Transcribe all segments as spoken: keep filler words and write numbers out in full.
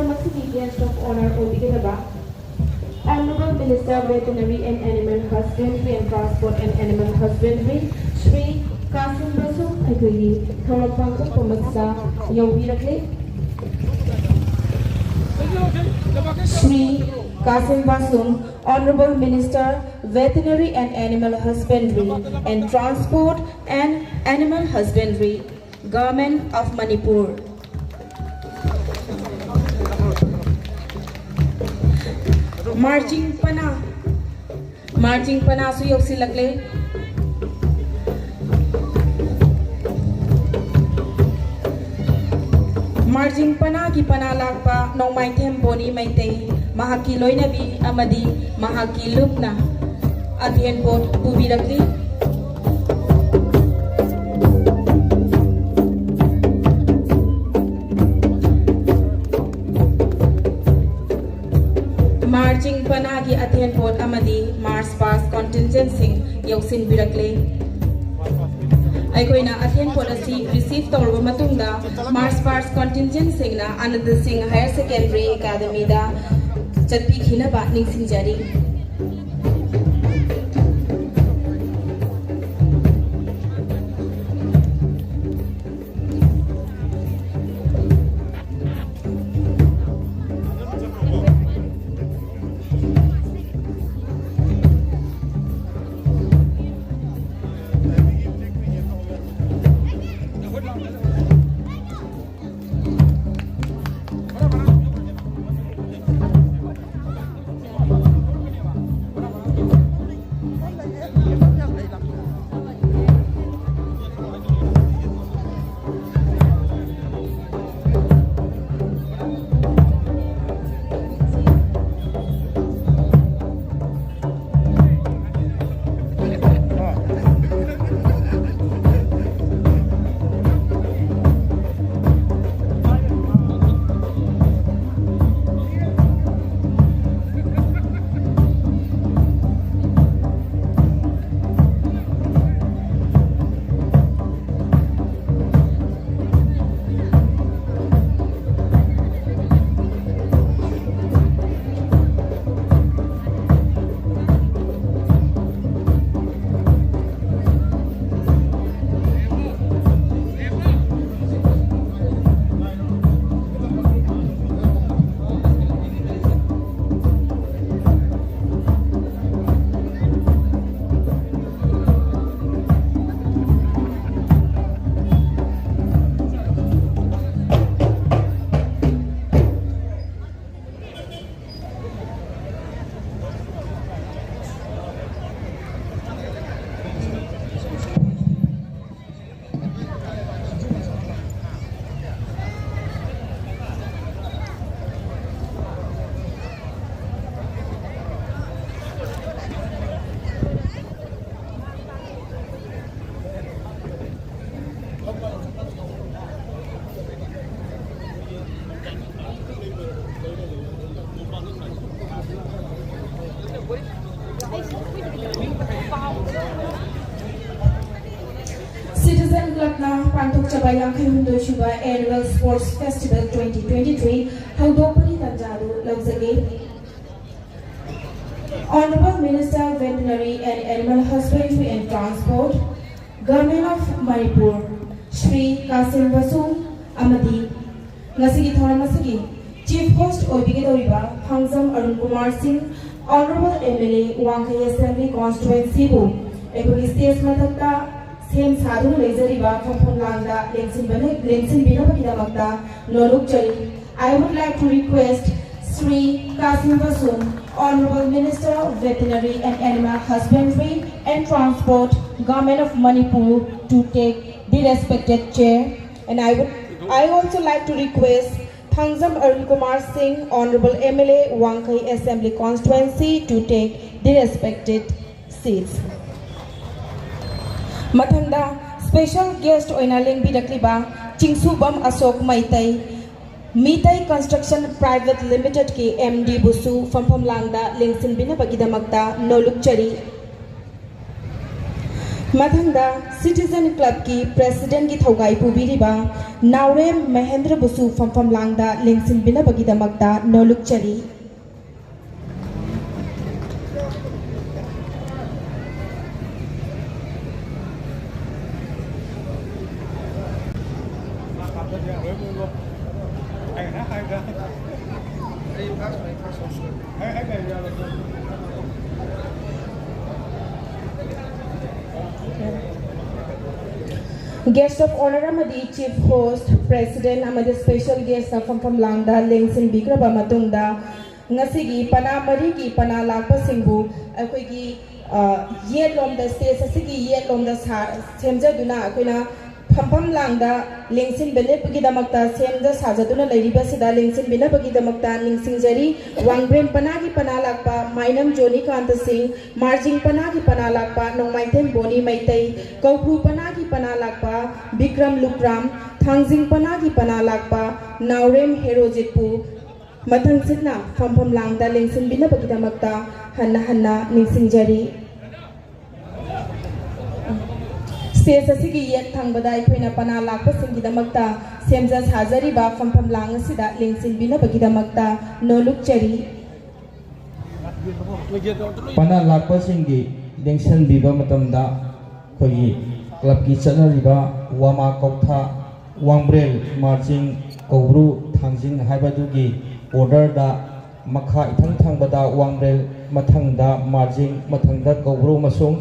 ꯃꯁꯤꯒꯤ guest of honour ꯑꯣꯏꯕꯤꯒꯗꯕ Honourable Minister Veterinary and Animal Husbandry and Transport and Animal Husbandry, Shri Kasim ꯕꯥꯁꯨꯝ ꯑꯩꯈꯣꯏꯒꯤ ꯊꯧꯔꯝ ꯄꯥꯡꯊꯣꯛꯐꯝ ꯑꯁꯤꯗ ꯌꯧꯕꯤꯔꯛꯂꯦ꯫ Shri Kasim ꯕꯥꯁꯨꯝ, Honourable Minister, Veterinary and Animal Husbandry and Transport and Animal Husbandry, Government of Manipur. Marching ꯄꯅꯥ, marching ꯄꯅꯥꯁꯨ ꯌꯧꯁꯤꯜꯂꯛꯂꯦ꯫ Marching ꯄꯅꯥꯒꯤ ꯄꯅꯥ ꯂꯥꯛꯄ ꯅꯣꯡꯃꯥꯏꯊꯦꯝ ꯕꯣꯅꯤ ꯃꯩꯇꯩ, ꯃꯍꯥꯛꯀꯤ ꯂꯣꯏꯅꯕꯤ ꯑꯃꯗꯤ ꯃꯍꯥꯛꯀꯤ ꯂꯨꯞꯅ ꯑꯊꯦꯟꯄꯣꯠ ꯄꯨꯕꯤꯔꯛꯂꯤ꯫ Marching ꯄꯅꯥꯒꯤ ꯑꯊꯦꯟꯄꯣꯠ ꯑꯃꯗꯤ march past contingent ꯁꯤꯡ ꯌꯧꯁꯤꯟꯕꯤꯔꯛꯂꯦ꯫ ꯑꯩꯈꯣꯏꯅ ꯑꯊꯦꯟꯄꯣꯠ ꯑꯁꯤ receive ꯇꯧꯔꯕ ꯃꯇꯨꯡꯗ, march past contingent ꯁꯤꯡꯅ ꯑꯅꯟꯗ ꯁꯤꯡ Higher Secondary Academy ꯗ ꯆꯠꯄꯤꯈꯤꯅꯕ ꯅꯤꯡꯁꯤꯡꯖꯔꯤ꯫ ꯄꯥꯡꯊꯣꯛꯆꯕ ꯌꯥꯡꯈꯩ ꯍꯨꯝꯗꯣꯏ ꯁꯨꯕ Annual Sports Festival twenty twenty-three ꯍꯧꯗꯣꯛꯄꯒꯤ ꯇꯥꯟꯖꯥ ꯑꯗꯨ ꯂꯧꯖꯒꯦ꯫ Honorable Minister, Veterinary and Animal Husbandry and Transport, Government of Manipur, Shri Kasim ꯕꯁꯨ ꯑꯃꯗꯤ ꯉꯁꯤꯒꯤ ꯊꯧꯔꯝ ꯑꯁꯤꯒꯤ Chief Host ꯑꯣꯏꯕꯤꯒꯗꯧꯔꯤꯕ ꯐꯪꯖꯝ ꯑꯔꯨꯟ ꯀꯨꯃꯥꯔ ꯁꯤꯡ, Honorable M L A, ꯋꯥꯡꯈꯩ Assembly Constituency ꯕꯨ ꯑꯩꯈꯣꯏꯒꯤ stage ꯃꯊꯛꯇ ꯁꯦꯝ ꯁꯥꯗꯨꯅ ꯂꯩꯖꯔꯤꯕ ꯐꯝꯐꯝ ꯂꯥꯡꯗ ꯂꯦꯡꯁꯤꯟꯕꯅ-, ꯂꯦꯡꯁꯤꯟꯕꯤꯅꯕꯒꯤꯗꯃꯛꯇ ꯅꯣꯂꯨꯛꯆꯔꯤ꯫ I would like to request Shri Kasim Basu, Honorable Minister of Veterinary and Animal Husbandry and Transport, Government of Manipur, to take the respected chair. And I would, I also like to request Thangzam Arun Kumar Singh, Honorable M L A, Wangkhei Assembly Constituency, to take the respected seats. ꯃꯊꯪꯗ special guest ꯑꯣꯏꯅ ꯂꯦꯡꯕꯤꯔꯛꯂꯤꯕ ꯆꯤꯡꯁꯨꯕꯝ ꯑꯁꯣꯛ Meitei, Meitei Construction Private Limited ꯀꯤ M D ꯕꯨꯁꯨ ꯐꯝꯐꯝ ꯂꯥꯡꯗ ꯂꯦꯡꯁꯤꯟꯕꯤꯅꯕꯒꯤꯗꯃꯛꯇ ꯅꯣꯂꯨꯛꯆꯔꯤ꯫ ꯃꯊꯪꯗ Citizen Club ꯀꯤ President ꯀꯤ ꯊꯧꯒꯥꯏ ꯄꯨꯕꯤꯔꯤꯕ ꯅꯥꯎꯔꯦꯝ ꯃꯍꯦꯟꯗ꯭ꯔ ꯕꯨꯁꯨ ꯐꯝꯐꯝ ꯂꯥꯡꯗ ꯂꯦꯡꯁꯤꯟꯕꯤꯅꯕꯒꯤꯗꯃꯛꯇ ꯅꯣꯂꯨꯛꯆꯔꯤ꯫ Guest of Honour ꯑꯃꯗꯤ Chief Host, President ꯑꯃꯗꯤ Special Guest ꯅ ꯐꯝꯐꯝ ꯂꯥꯡꯗ ꯂꯦꯡꯁꯤꯟꯕꯤꯈ꯭ꯔꯕ ꯃꯇꯨꯡꯗ, ꯉꯁꯤꯒꯤ ꯄꯅꯥ ꯃꯔꯤꯒꯤ ꯄꯅꯥ ꯂꯥꯛꯄꯁꯤꯡꯕꯨ ꯑꯩꯈꯣꯏꯒꯤ, ꯑ, ꯌꯦꯠꯂꯣꯝꯗ, stage ꯑꯁꯤꯒꯤ ꯌꯦꯠꯂꯣꯝꯗ ꯁꯥ-, ꯁꯦꯝꯖꯗꯨꯅ ꯑꯩꯈꯣꯏꯅ ꯐꯝꯐꯝ ꯂꯥꯡꯗ ꯂꯦꯡꯁꯤꯟꯕꯤꯅꯕꯒꯤꯗꯃꯛꯇ ꯁꯦꯝꯖ ꯁꯥꯖꯗꯨꯅ ꯂꯩꯔꯤꯕꯁꯤꯗ ꯂꯦꯡꯁꯤꯟꯕꯤꯅꯕꯒꯤꯗꯃꯛꯇ ꯅꯤꯡꯁꯤꯡꯖꯔꯤ꯫ ꯋꯥꯡꯕ꯭ꯔꯦꯝ ꯄꯅꯥꯒꯤ ꯄꯅꯥ ꯂꯥꯛꯄ ꯃꯥꯏꯅꯝ ꯖꯣꯅꯤꯀꯥꯟꯇ ꯁꯤꯡ, ꯃꯥꯔꯖꯤꯡ ꯄꯅꯥꯒꯤ ꯄꯅꯥ ꯂꯥꯛꯄ ꯅꯣꯡꯃꯥꯏꯊꯦꯝ ꯕꯣꯅꯤ ꯃꯩꯇꯩ, ꯀꯧꯕ꯭ꯔꯨ ꯄꯅꯥꯒꯤ ꯄꯅꯥ ꯂꯥꯛꯄ ꯕꯤꯀ꯭ꯔꯝ ꯂꯨꯀ꯭ꯔꯥꯝ, ꯊꯥꯡꯖꯤꯡ ꯄꯅꯥꯒꯤ ꯄꯅꯥ ꯂꯥꯛꯄ ꯅꯥꯎꯔꯦꯝ ꯍꯦꯔꯣꯖꯤꯠꯄꯨ ꯃꯊꯪꯁꯤꯠꯅ ꯐꯝꯐꯝ ꯂꯥꯡꯗ ꯂꯦꯡꯁꯤꯟꯕꯤꯅꯕꯒꯤꯗꯃꯛꯇ ꯍꯟꯅ ꯍꯟꯅ ꯅꯤꯡꯁꯤꯡꯖꯔꯤ꯫ ꯁ꯭ꯇꯦꯖ ꯑꯁꯤꯒꯤ ꯌꯦꯠ ꯊꯪꯕꯗ ꯑꯩꯈꯣꯏꯅ ꯄꯅꯥ ꯂꯥꯛꯄꯁꯤꯡꯒꯤꯗꯃꯛꯇ ꯁꯦꯝꯖ ꯁꯥꯖꯔꯤꯕ ꯐꯝꯐꯝ ꯂꯥꯡ ꯑꯁꯤꯗ ꯂꯦꯡꯁꯤꯟꯕꯤꯅꯕꯒꯤꯗꯃꯛꯇ ꯅꯣꯜꯂꯨꯛꯆꯔꯤ꯫ ꯄꯅꯥ ꯂꯥꯛꯄꯁꯤꯡꯒꯤ ꯂꯦꯡꯁꯤꯟꯕꯤꯕ ꯃꯇꯝꯗ ꯑꯩꯈꯣꯏꯒꯤ ꯀ꯭ꯂꯕꯀꯤ ꯆꯠꯅꯔꯤꯕ ꯋꯥꯃꯥ ꯀꯧꯊꯥ, ꯋꯥꯡꯕ꯭ꯔꯦꯜ, ꯃꯥꯔꯖꯤꯡ, ꯀꯧꯕ꯭ꯔꯨ, ꯊꯥꯡꯖꯤꯡ ꯍꯥꯏꯕꯗꯨꯒꯤ ꯑꯣꯔꯗꯔꯗ ꯃꯈꯥ ꯏꯊꯪ ꯊꯪꯕꯗ ꯋꯥꯡꯕ꯭ꯔꯦꯜ, ꯃꯊꯪꯗ ꯃꯥꯔꯖꯤꯡ, ꯃꯊꯪꯗ ꯀꯧꯕ꯭ꯔꯨ ꯑꯃꯁꯨꯡ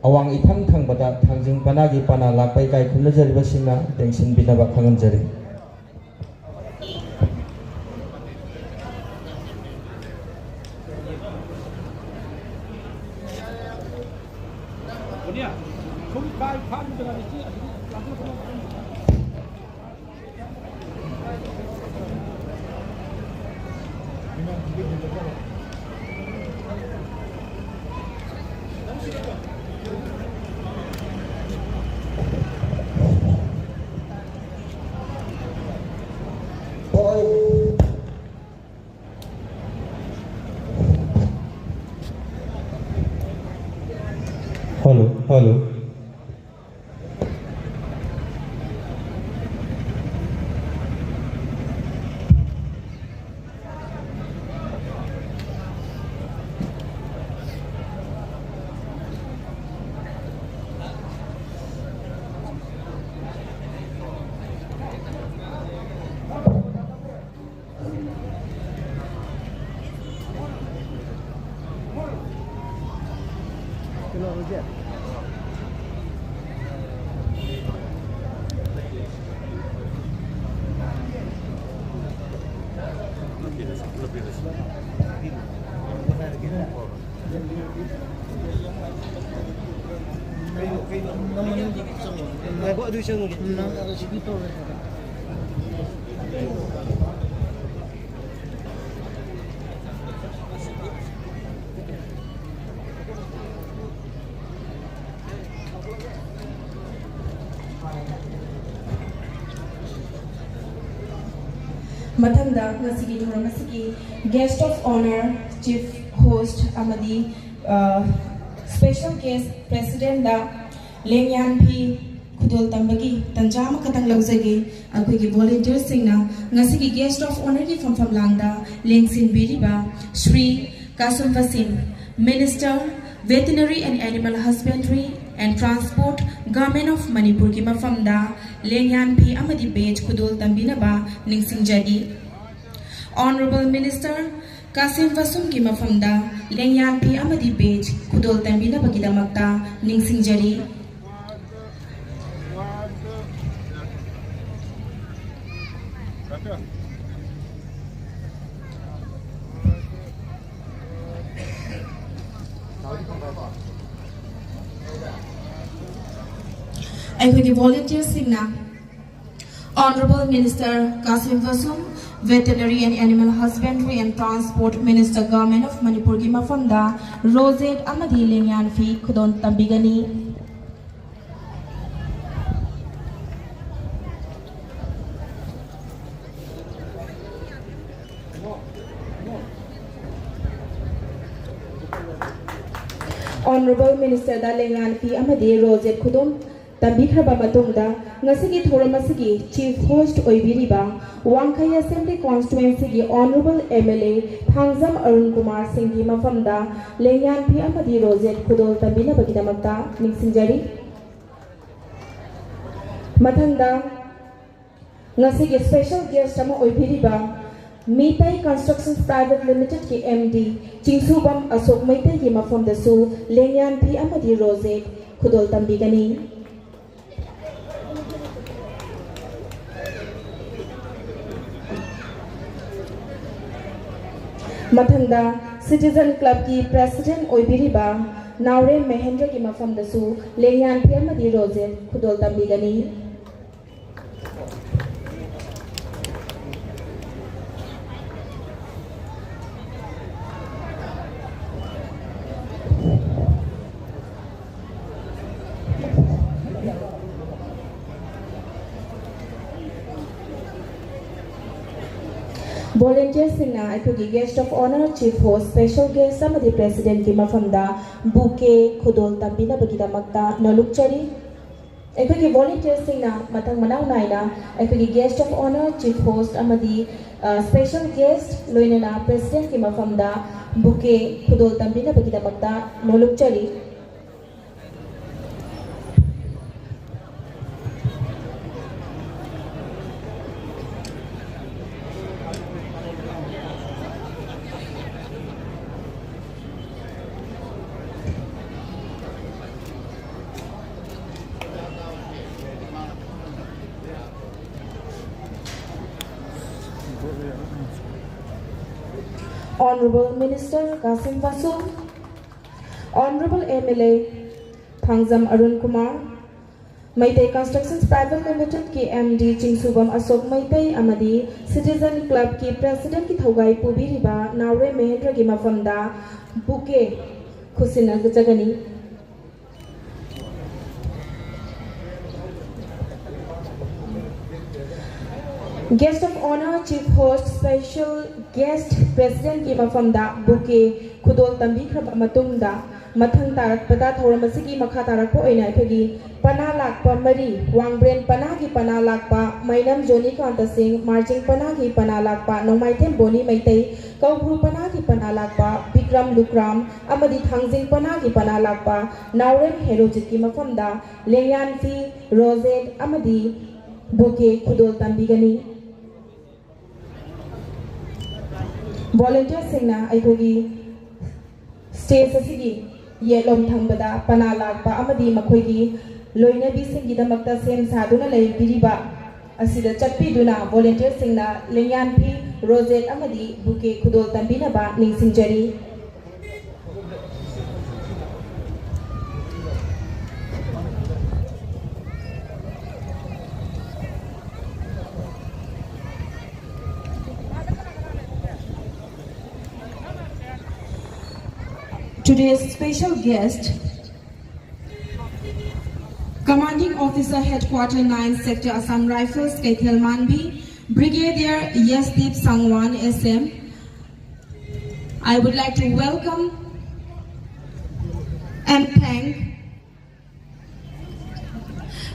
ꯑꯋꯥꯡ ꯏꯊꯪ ꯊꯪꯕꯗ ꯊꯥꯡꯖꯤꯡ ꯄꯅꯥꯒꯤ ꯄꯅꯥ ꯂꯥꯛꯄ ꯏꯀꯥꯏ ꯈꯨꯝꯅꯖꯔꯤꯕꯁꯤꯡꯅ ꯂꯦꯡꯁꯤꯟꯕꯤꯅꯕ ꯈꯪꯍꯟꯖꯔꯤ꯫ Hello, hello. ꯃꯊꯪꯗ ꯉꯁꯤꯒꯤ ꯊꯧꯔꯝ ꯑꯁꯤꯒꯤ guest of honour, chief host ꯑꯃꯗꯤ, ꯑ, special guest presidentꯗ ꯂꯦꯡꯌꯥꯟ ꯐꯤ ꯈꯨꯗꯣꯜ ꯇꯝꯕꯒꯤ ꯇꯟꯖꯥ ꯑꯃꯈꯛꯇꯪ ꯂꯧꯖꯒꯦ꯫ ꯑꯩꯈꯣꯏꯒꯤ volunteersꯁꯤꯡꯅ ꯉꯁꯤꯒꯤ guest of honourꯒꯤ ꯐꯝꯐꯝ ꯂꯥꯡꯗ ꯂꯦꯡꯁꯤꯟꯕꯤꯔꯤꯕ Shri ꯀꯥꯁꯨꯝ Washim, Minister, Veterinary and Animal Husbandry and Transport, Government of ꯃꯅꯤꯄꯨꯔꯒꯤ ꯃꯐꯝꯗ ꯂꯦꯡꯌꯥꯟ ꯐꯤ ꯑꯃꯗꯤ badge ꯈꯨꯗꯣꯜ ꯇꯝꯕꯤꯅꯕ ꯅꯤꯡꯁꯤꯡꯖꯔꯤ꯫ Honourable Minister ꯀꯥꯁꯤꯝ ꯋꯥꯁꯤꯝꯒꯤ ꯃꯐꯝꯗ ꯂꯦꯡꯌꯥꯟ ꯐꯤ ꯑꯃꯗꯤ badge ꯈꯨꯗꯣꯜ ꯇꯝꯕꯤꯅꯕꯒꯤꯗꯃꯛꯇ ꯅꯤꯡꯁꯤꯡꯖꯔꯤ꯫ ꯑꯩꯈꯣꯏꯒꯤ volunteersꯁꯤꯡꯅ Honourable Minister Kasim Washim, Veterinary and Animal Husbandry and Transport Minister, Government of ꯃꯅꯤꯄꯨꯔꯒꯤ ꯃꯐꯝꯗ rosette ꯑꯃꯗꯤ ꯂꯦꯡꯌꯥꯟ ꯐꯤ ꯈꯨꯗꯣꯜ ꯇꯝꯕꯤꯒꯅꯤ꯫ Honourable Ministerꯗ ꯂꯦꯡꯌꯥꯟ ꯐꯤ ꯑꯃꯗꯤ rosette ꯈꯨꯗꯣꯜ ꯇꯝꯕꯤꯈ꯭ꯔꯕ ꯃꯇꯨꯡꯗ, ꯉꯁꯤꯒꯤ ꯊꯧꯔꯝ ꯑꯁꯤꯒꯤ chief host ꯑꯣꯏꯕꯤꯔꯤꯕ ꯋꯥꯡꯈꯩ Assembly Constituencyꯒꯤ Honourable MLA Thangjam Arun Kumar ꯁꯤꯡꯒꯤ ꯃꯐꯝꯗ ꯂꯦꯡꯌꯥꯟ ꯐꯤ ꯑꯃꯗꯤ rosette ꯈꯨꯗꯣꯜ ꯇꯝꯕꯤꯅꯕꯒꯤꯗꯃꯛꯇ ꯅꯤꯡꯁꯤꯡꯖꯔꯤ꯫ ꯃꯊꯪꯗ, ꯉꯁꯤꯒꯤ special guest ꯑꯃ ꯑꯣꯏꯕꯤꯔꯤꯕ ꯃꯤꯇꯩ Constructions Private Limitedꯀꯤ MD ꯆꯤꯡꯁꯨꯕꯝ ꯑꯁꯣꯛ ꯃꯩꯇꯩꯒꯤ ꯃꯐꯝꯗꯁꯨ ꯂꯦꯡꯌꯥꯟ ꯐꯤ ꯑꯃꯗꯤ rosette ꯈꯨꯗꯣꯜ ꯇꯝꯕꯤꯒꯅꯤ꯫ ꯃꯊꯪꯗ, Citizen Clubꯀꯤ President ꯑꯣꯏꯕꯤꯔꯤꯕ ꯅꯥꯎꯔꯦꯝ ꯃꯍꯦꯟꯗ꯭ꯔꯒꯤ ꯃꯐꯝꯗꯁꯨ ꯂꯦꯡꯌꯥꯟ ꯐꯤ ꯑꯃꯗꯤ rosette ꯈꯨꯗꯣꯜ ꯇꯝꯕꯤꯒꯅꯤ꯫ Volunteersꯁꯤꯡꯅ ꯑꯩꯈꯣꯏꯒꯤ Guest of Honour, Chief Host, Special Guest ꯑꯃꯗꯤ Presidentꯀꯤ ꯃꯐꯝꯗ bouquet ꯈꯨꯗꯣꯜ ꯇꯝꯕꯤꯅꯕꯒꯤꯗꯃꯛꯇ ꯅꯣꯂꯨꯛꯆꯔꯤ꯫ ꯑꯩꯈꯣꯏꯒꯤ volunteersꯁꯤꯡꯅ ꯃꯊꯪ ꯃꯅꯥꯎ ꯅꯥꯏꯅ ꯑꯩꯈꯣꯏꯒꯤ Guest of Honour, Chief Host ꯑꯃꯗꯤ, ꯑ, Special Guest ꯂꯣꯏꯅꯅ Presidentꯀꯤ ꯃꯐꯝꯗ bouquet ꯈꯨꯗꯣꯜ ꯇꯝꯕꯤꯅꯕꯒꯤꯗꯃꯛꯇ ꯅꯣꯂꯨꯛꯆꯔꯤ꯫ Honourable Minister Kasim Basum, Honourable M L A Thangjam Arun Kumar, Meitei Constructions Private Limited ꯀꯤ M D ꯆꯤꯡꯁꯨꯕꯝ ꯑꯁꯣꯛ ꯃꯩꯇꯩ ꯑꯃꯗꯤ Citizen Club ꯀꯤ President ꯀꯤ ꯊꯧꯒꯥꯏ ꯄꯨꯕꯤꯔꯤꯕ ꯅꯥꯎꯔꯦꯝ ꯃꯍꯦꯟꯗ꯭ꯔꯒꯤ ꯃꯐꯝꯗ bouquet ꯈꯨꯠꯁꯤꯟꯅꯖꯒꯅꯤ꯫ Guest of Honour, Chief Host, Special Guest, President ꯀꯤ ꯃꯐꯝꯗ bouquet ꯈꯨꯗꯣꯜ ꯇꯝꯕꯤꯈ꯭ꯔꯕ ꯃꯇꯨꯡꯗ, ꯃꯊꯪ ꯇꯥꯔꯛꯄꯗ ꯊꯧꯔꯝ ꯑꯁꯤꯒꯤ ꯃꯈꯥ ꯇꯥꯔꯛꯄ ꯑꯣꯏꯅ ꯑꯩꯈꯣꯏꯒꯤ ꯄꯅꯥ ꯂꯥꯛꯄ ꯃꯔꯤ, ꯋꯥꯡꯕ꯭ꯔꯦꯟ ꯄꯅꯥꯒꯤ ꯄꯅꯥ ꯂꯥꯛꯄ ꯃꯩꯅꯝ ꯖꯣꯅꯤ ꯀꯥꯟꯇ ꯁꯤꯡ, ꯃꯥꯔꯖꯤꯡ ꯄꯅꯥꯒꯤ ꯄꯅꯥ ꯂꯥꯛꯄ ꯅꯣꯡꯃꯥꯏꯊꯦꯝ ꯕꯣꯅꯤ ꯃꯩꯇꯩ, ꯀꯧꯕ꯭ꯔꯨ ꯄꯅꯥꯒꯤ ꯄꯅꯥ ꯂꯥꯛꯄ ꯕꯤꯀ꯭ꯔꯝ ꯂꯨꯀ꯭ꯔꯥꯝ ꯑꯃꯗꯤ ꯊꯥꯡꯖꯤꯡ ꯄꯅꯥꯒꯤ ꯄꯅꯥ ꯂꯥꯛꯄ ꯅꯥꯎꯔꯦꯝ ꯍꯦꯔꯣꯖꯤꯠꯀꯤ ꯃꯐꯝꯗ ꯂꯦꯡꯌꯥꯟ ꯐꯤ, ꯔꯣꯖꯦꯠ ꯑꯃꯗꯤ bouquet ꯈꯨꯗꯣꯜ ꯇꯝꯕꯤꯒꯅꯤ꯫ Volunteersꯁꯤꯡꯅ ꯑꯩꯈꯣꯏꯒꯤ stage ꯑꯁꯤꯒꯤ ꯌꯦꯠꯂꯣꯝ ꯊꯪꯕꯗ ꯄꯅꯥ ꯂꯥꯛꯄ ꯑꯃꯗꯤ ꯃꯈꯣꯏꯒꯤ ꯂꯣꯏꯅꯕꯤꯁꯤꯡꯒꯤꯗꯃꯛꯇ ꯁꯦꯝ ꯁꯥꯗꯨꯅ ꯂꯩꯕꯤꯔꯤꯕ ꯑꯁꯤꯗ ꯆꯠꯄꯤꯗꯨꯅ volunteersꯁꯤꯡꯅ ꯂꯦꯡꯌꯥꯟ ꯐꯤ, ꯔꯣꯖꯦꯠ ꯑꯃꯗꯤ bouquet ꯈꯨꯗꯣꯜ ꯇꯝꯕꯤꯅꯕ ꯅꯤꯡꯁꯤꯡꯖꯔꯤ꯫ Today's special guest, Commanding Officer, Headquarter nine, Sector Assam Rifles, Keithel Mangbi, Brigadier Yasdeep Sangwan, S M. I would like to welcome and thank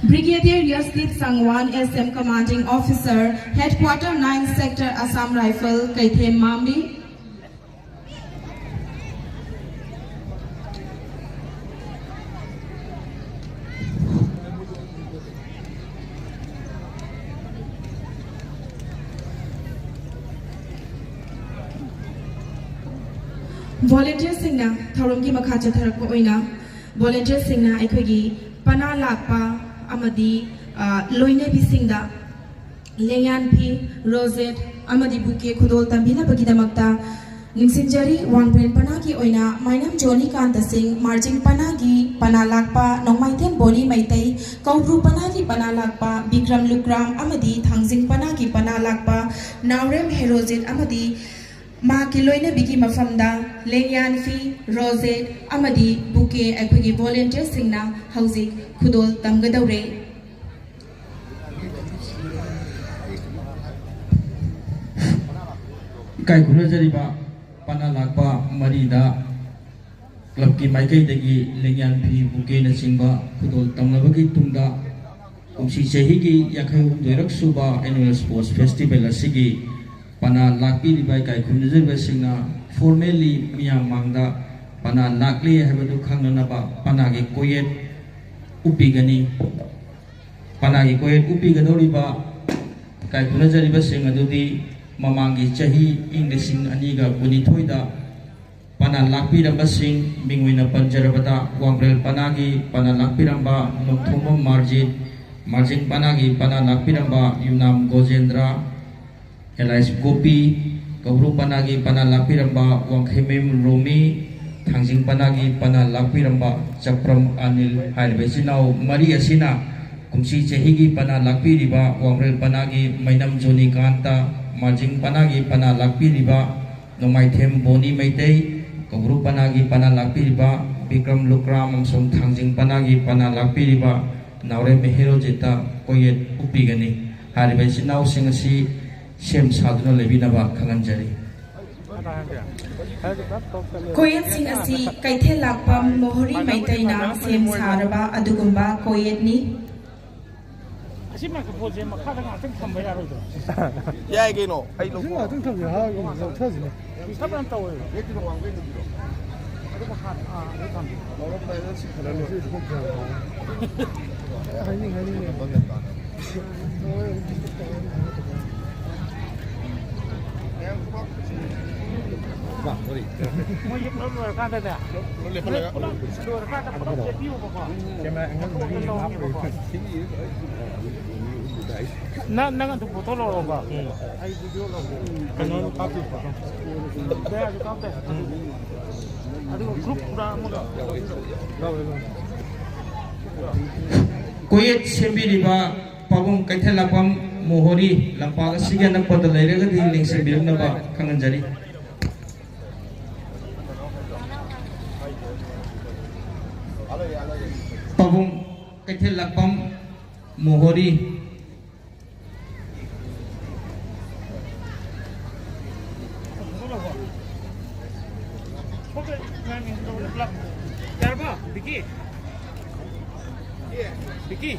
Brigadier Yasdeep Sangwan, S M, Commanding Officer, Headquarter, ninth Sector, Assam Rifle, Keithelmanbi. ꯚꯣꯂꯨꯟꯇꯤꯌꯔꯁꯤꯡꯅ ꯊꯧꯔꯝꯒꯤ ꯃꯈꯥ ꯆꯠꯊꯔꯛꯄ ꯑꯣꯏꯅ ꯚꯣꯂꯨꯟꯇꯤꯌꯔꯁꯤꯡꯅ ꯑꯩꯈꯣꯏꯒꯤ ꯄꯅꯥ ꯂꯥꯛꯄ ꯑꯃꯗꯤ, ꯑ, ꯂꯣꯏꯅꯕꯤꯁꯤꯡꯗ ꯂꯦꯡꯌꯥꯟ ꯐꯤ, ꯔꯣꯖꯦꯠ ꯑꯃꯗꯤ bouquet ꯈꯨꯗꯣꯜ ꯇꯝꯕꯤꯅꯕꯒꯤꯗꯃꯛꯇ ꯅꯤꯡꯁꯤꯡꯖꯔꯤ꯫ ꯋꯥꯡꯕ꯭ꯔꯦꯜ ꯄꯅꯥꯒꯤ ꯑꯣꯏꯅ ꯃꯥꯏꯅꯝ ꯖꯣꯅꯤꯀꯥꯟꯇ ꯁꯤꯡ, ꯃꯥꯔꯖꯤꯡ ꯄꯅꯥꯒꯤ ꯄꯅꯥ ꯂꯥꯛꯄ ꯅꯣꯡꯃꯥꯏꯊꯦꯝ ꯕꯣꯅꯤ ꯃꯩꯇꯩ, ꯀꯧꯕ꯭ꯔꯨ ꯄꯅꯥꯒꯤ ꯄꯅꯥ ꯂꯥꯛꯄ ꯕꯤꯀ꯭ꯔꯝ ꯂꯨꯀ꯭ꯔꯥꯝ ꯑꯃꯗꯤ ꯊꯥꯡꯖꯤꯡ ꯄꯅꯥꯒꯤ ꯄꯅꯥ ꯂꯥꯛꯄ ꯅꯥꯎꯔꯦꯝ ꯍꯦꯔꯣꯖꯤꯠ ꯑꯃꯗꯤ ꯃꯍꯥꯛꯀꯤ ꯂꯣꯏꯅꯕꯤꯒꯤ ꯃꯐꯝꯗ ꯂꯦꯡꯌꯥꯟ ꯐꯤ, ꯔꯣꯖꯦꯠ ꯑꯃꯗꯤ ꯕꯨꯀꯦ ꯑꯩꯈꯣꯏꯒꯤ ꯚꯣꯂꯨꯟꯇꯤꯌꯔꯁꯤꯡꯅ ꯍꯧꯖꯤꯛ ꯈꯨꯗꯣꯜ ꯇꯝꯒꯗꯧꯔꯦ꯫ ꯏꯀꯥꯏ ꯈꯨꯝꯅꯖꯔꯤꯕ ꯄꯅꯥ ꯂꯥꯛꯄ ꯃꯔꯤꯗ ꯀ꯭ꯂꯕꯀꯤ ꯃꯥꯏꯀꯩꯗꯒꯤ ꯂꯦꯡꯌꯥꯟ ꯐꯤ, ꯕꯨꯀꯦꯅꯆꯤꯡꯕ ꯈꯨꯗꯣꯜ ꯇꯝꯂꯕꯒꯤ ꯇꯨꯡꯗ, ꯀꯨꯝꯁꯤ ꯆꯍꯤꯒꯤ ꯌꯥꯡꯈꯩ ꯍꯨꯝꯗꯣꯏꯔꯛ ꯁꯨꯕ Annual Sports Festival ꯑꯁꯤꯒꯤ ꯄꯅꯥ ꯂꯥꯛꯄꯤꯔꯤꯕ ꯏꯀꯥꯏ ꯈꯨꯝꯅꯖꯔꯤꯕꯁꯤꯡꯅ formally ꯃꯤꯌꯥꯝ ꯃꯥꯡꯗ ꯄꯅꯥ ꯂꯥꯛꯂꯤ ꯍꯥꯏꯕꯗꯨ ꯈꯪꯅꯅꯕ ꯄꯅꯥꯒꯤ ꯀꯣꯌꯦꯠ ꯎꯞꯄꯤꯒꯅꯤ꯫ ꯄꯅꯥꯒꯤ ꯀꯣꯌꯦꯠ ꯎꯞꯄꯤꯒꯗꯧꯔꯤꯕ ꯏꯀꯥꯏ ꯈꯨꯝꯅꯖꯔꯤꯕꯁꯤꯡ ꯑꯗꯨꯗꯤ ꯃꯃꯥꯡꯒꯤ ꯆꯍꯤ ꯏꯪ ꯂꯤꯁꯤꯡ ꯑꯅꯤꯒ ꯀꯨꯟꯅꯤꯊꯣꯏꯗ ꯄꯅꯥ ꯂꯥꯛꯄꯤꯔꯝꯕꯁꯤꯡ ꯃꯤꯡ ꯑꯣꯏꯅ ꯄꯟꯖꯔꯕꯗ, ꯋꯥꯡꯕ꯭ꯔꯦꯜ ꯄꯅꯥꯒꯤ ꯄꯅꯥ ꯂꯥꯛꯄꯤꯔꯝꯕ ꯅꯣꯡꯊꯣꯝꯕꯝ ꯃꯥꯔꯖꯤꯠ, ꯃꯥꯔꯖꯤꯡ ꯄꯅꯥꯒꯤ ꯄꯅꯥ ꯂꯥꯛꯄꯤꯔꯝꯕ ꯌꯨꯝꯅꯥꯝ ꯒꯣꯖꯦꯟꯗ꯭ꯔ, ꯑꯦꯂꯥꯏꯁ ꯒꯣꯄꯤ, ꯀꯧꯕ꯭ꯔꯨ ꯄꯅꯥꯒꯤ ꯄꯅꯥ ꯂꯥꯛꯄꯤꯔꯝꯕ ꯋꯥꯡꯈꯩꯃꯌꯨꯝ ꯔꯣꯃꯤ, ꯊꯥꯡꯖꯤꯡ ꯄꯅꯥꯒꯤ ꯄꯅꯥ ꯂꯥꯛꯄꯤꯔꯝꯕ ꯆꯄ꯭ꯔꯝ ꯑꯅꯤꯜ ꯍꯥꯏꯔꯤꯕ ꯏꯆꯤꯟ ꯏꯅꯥꯎ ꯃꯔꯤ ꯑꯁꯤꯅ ꯀꯨꯝꯁꯤ ꯆꯍꯤꯒꯤ ꯄꯅꯥ ꯂꯥꯛꯄꯤꯔꯤꯕ ꯋꯥꯡꯕ꯭ꯔꯦꯜ ꯄꯅꯥꯒꯤ ꯃꯩꯅꯝ ꯖꯣꯅꯤꯀꯥꯟꯇ, ꯃꯥꯔꯖꯤꯡ ꯄꯅꯥꯒꯤ ꯄꯅꯥ ꯂꯥꯛꯄꯤꯔꯤꯕ ꯅꯣꯡꯃꯥꯏꯊꯦꯝ ꯕꯣꯅꯤ ꯃꯩꯇꯩ, ꯀꯧꯕ꯭ꯔꯨ ꯄꯅꯥꯒꯤ ꯄꯅꯥ ꯂꯥꯛꯄꯤꯔꯤꯕ ꯕꯤꯀ꯭ꯔꯝ ꯂꯨꯀ꯭ꯔꯥꯝ ꯑꯃꯁꯨꯡ ꯊꯥꯡꯖꯤꯡ ꯄꯅꯥꯒꯤ ꯄꯅꯥ ꯂꯥꯛꯄꯤꯔꯤꯕ ꯅꯥꯎꯔꯦꯝ ꯍꯦꯔꯣꯖꯤꯠꯇ ꯀꯣꯌꯦꯠ ꯎꯞꯄꯤꯒꯅꯤ꯫ ꯍꯥꯏꯔꯤꯕ ꯏꯆꯤꯟ ꯏꯅꯥꯎꯁꯤꯡ ꯑꯁꯤ ꯁꯦꯝ ꯁꯥꯗꯨꯅ ꯂꯩꯕꯤꯅꯕ ꯈꯪꯍꯟꯖꯔꯤ꯫ ꯀꯣꯌꯦꯠꯁꯤꯡ ꯑꯁꯤ ꯀꯩꯊꯦꯜ ꯂꯥꯛꯄꯝ ꯃꯣꯍꯣꯔꯤ ꯃꯩꯇꯩꯅ ꯁꯦꯝ ꯁꯥꯔꯕ ꯑꯗꯨꯒꯨꯝꯕ ꯀꯣꯌꯦꯠꯅꯤ꯫ ꯑꯁꯤ ꯃꯥꯏꯀ꯭ꯔꯣꯐꯣꯟꯁꯦ ꯃꯈꯥꯗ ꯉꯥꯛꯇꯪ ꯊꯝꯕ ꯌꯥꯔꯣꯏꯗ꯭ꯔꯣ? ꯌꯥꯏ ꯀꯩꯅꯣ, ꯑꯩ ꯁꯤ ꯂꯧꯊꯣꯛꯑꯣ꯫ ꯉꯥꯛꯇꯪ ꯊꯝꯁꯦ, ꯍꯥꯏꯔꯒ ꯂꯧꯊꯁꯤꯅꯦ꯫ Disturb ꯌꯥꯝ ꯇꯧꯋꯦꯕ꯫ ꯑꯗꯨ ꯃꯈꯥꯗ, ꯑꯥ, ꯑꯗꯨ ꯊꯝꯕꯤꯌꯨ꯫ ꯍꯥꯏꯅꯤꯡ ꯍꯥꯏꯅꯤꯡ꯫ ꯃꯣꯏꯁꯦ ꯄꯨꯂꯞ ꯂꯣꯏꯔꯀꯥꯟꯗꯅꯦ, ꯄꯨꯂꯞ ꯂꯣꯏꯔꯀꯥꯟꯗ ꯄꯨꯂꯞ ꯆꯦꯞꯄꯤꯌꯣꯕꯀꯣ꯫ ꯅꯪ, ꯅꯪ ꯑꯗꯨꯝ ꯐꯣꯇꯣ ꯂꯧꯔꯣꯕ꯫ ꯑꯩ ꯚꯤꯗꯤꯑꯣ ꯂꯧꯒꯦ꯫ ꯀꯩꯅꯣ ꯀꯥꯞꯄꯤ ꯐꯣꯇꯣ꯫ ꯗꯌꯥꯁꯨ ꯀꯥꯞꯇꯦ꯫ ꯑꯗꯨꯒ ꯒ꯭ꯔꯨꯞ ꯄꯨꯔꯥ ꯑꯃꯒ꯫ ꯀꯣꯌꯦꯠ ꯁꯦꯝꯕꯤꯔꯤꯕ ꯄꯥꯕꯨꯡ ꯀꯩꯊꯦꯜ ꯂꯥꯛꯄꯝ ꯃꯣꯍꯣꯔꯤ ꯂꯝꯄꯥꯛ ꯑꯁꯤꯒꯤ ꯑꯅꯛꯄꯗ ꯂꯩꯔꯒꯗꯤ ꯂꯦꯡꯁꯤꯟꯕꯤꯔꯛꯅꯕ ꯈꯪꯍꯟꯖꯔꯤ꯫ ꯄꯥꯕꯨꯡ ꯀꯩꯊꯦꯜ ꯂꯥꯛꯄꯝ ꯃꯣꯍꯣꯔꯤ꯫ ꯌꯥꯔꯕꯣ, ꯕꯤꯀꯤ? ꯕꯤꯀꯤ?